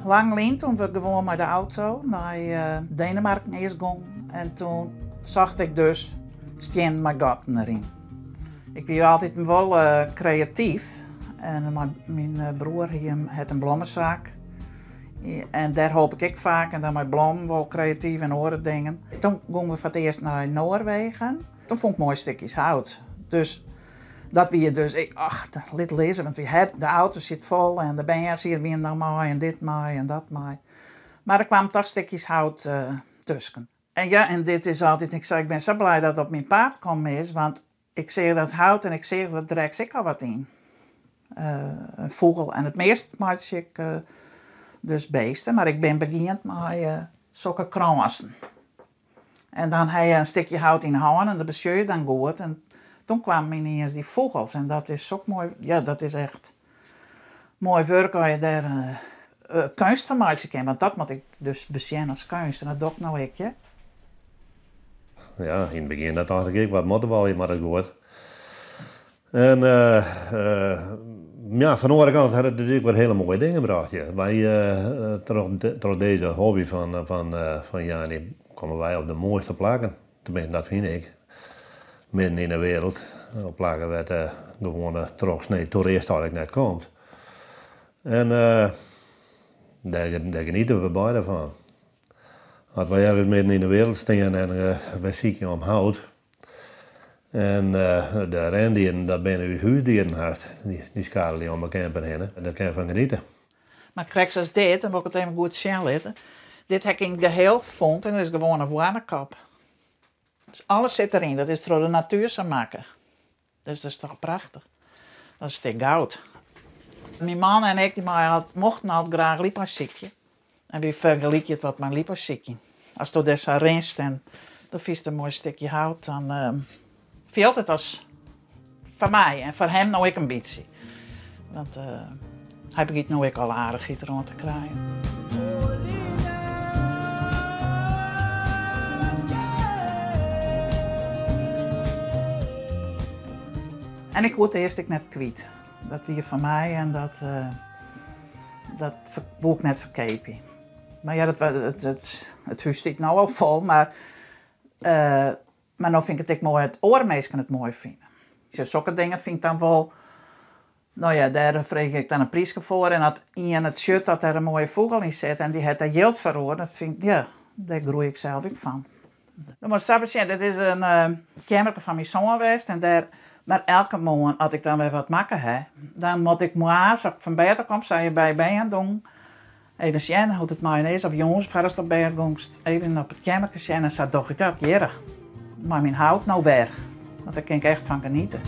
Lang lyn, toen we gewoan mei de auto nei Denemarken earst gongen en toen socht ik dus stiennen mei gatten deryn. Ik wie altyd wol kreatyf en myn broer hie hat in blommesaak en dêr holp ik ek faak en dan mei blommen wol kreatyf en oare dingen. Toen gongen we foar it earst nei Noarwegen. Toen fûn ik moaie stikjes hout. Dus dat wie dus ik, ach, lit lizze, want wy de auto sit fol en de bern wienen dan mei en dit mei en dat mei. Mar der kwamen toch stikjes hout tusken. En ja, en dit is altyd, ik sei, ik bin sa blij dat it op myn paad kommen is, want ik seach dat hout en ik seach der direkt ek al wat yn. In fûgel en it meast meitsje ik dus beesten, mar ik bin begjint mei sokke krânsen. En dan ha je in stikje hout yn 'e hân en dat besjoch je dan goed. En toen kwamen yniens dy fûgels en dat is sok moai, ja, dat is echt moai wurk as je dêr keunst fan meitsje kinne. Want dat moat ik dus besjen as keunst en dat doch ik no ek, hear. Ja, yn it begjin dat tocht ik ek, wat moat der wol mei dat goed. En ja, fan de oare kant hat it natuerlik wat hiele moaie dingen brocht. Ja. Wy, troch dizze hobby fan Jani komme wy op de moaiste plakken. Tenminste, dat fyn ik. Midden yn de wereld. Op plakken wêr't de gewoane trochsnee toerist eigentlik net komt. En dêr geniete we beide fan. As wy ergens midden yn de wereld stean en wy sykje om hout. En de rendieren, dat binne ús húsdieren hast. Dy skarrelje om de camper hinne. Dêr kin je fan geniete. Mar krekt as dit, dan wol ik it even goed sjen litte. Dit ha ik yn it gehiel fûn en dat is gewoan in hoannekop. Dus alles sit deryn, dat is troch de natuer sa makke. Dus dat is toch prachtich. Dat is in stik goud. Myn man en ik dy mochten altyd graach ljipaai sykje. En wy fergelykje it wat mei ljipaai sykjen. Asto dêr sa rinst en do fynst in moai stikje hout, dan fielt it as foar my en foar him no ek in bytsje. Want hy begjint no ek al aardichheid deroan te krijen. En ik woe it earst ek net kwyt. Dat wie fan my en dat dat woe ik net ferkeapje. Mar ja, dat, it hús stiet no al fol, mar no fyn ik it ek moai dat oare minsken it moai fine. Sokke dingen fyn ik dan wol, no ja, dêr freegje ik dan in pryske foar en as ien it sjocht dat der in moaie fûgel yn sit en dy hat dêr jild foar oer, dat fyn ik, ja, dêr groei ik sels ek fan. No moatst sa besjen, dit is in keammerke fan myn soan west en dêr, mar elke moarn as ik dan wer wat makke ha, dan moat ik moarns, as ik fan bêd ôf kom, sa je by bern doen, even sjen hoe't it mei is, of jûns foardatst op bêd gongst, even op it keammerke sjen en sa doch ik dat hjir mei myn hout no wer, want dêr kin ik echt fan geniete.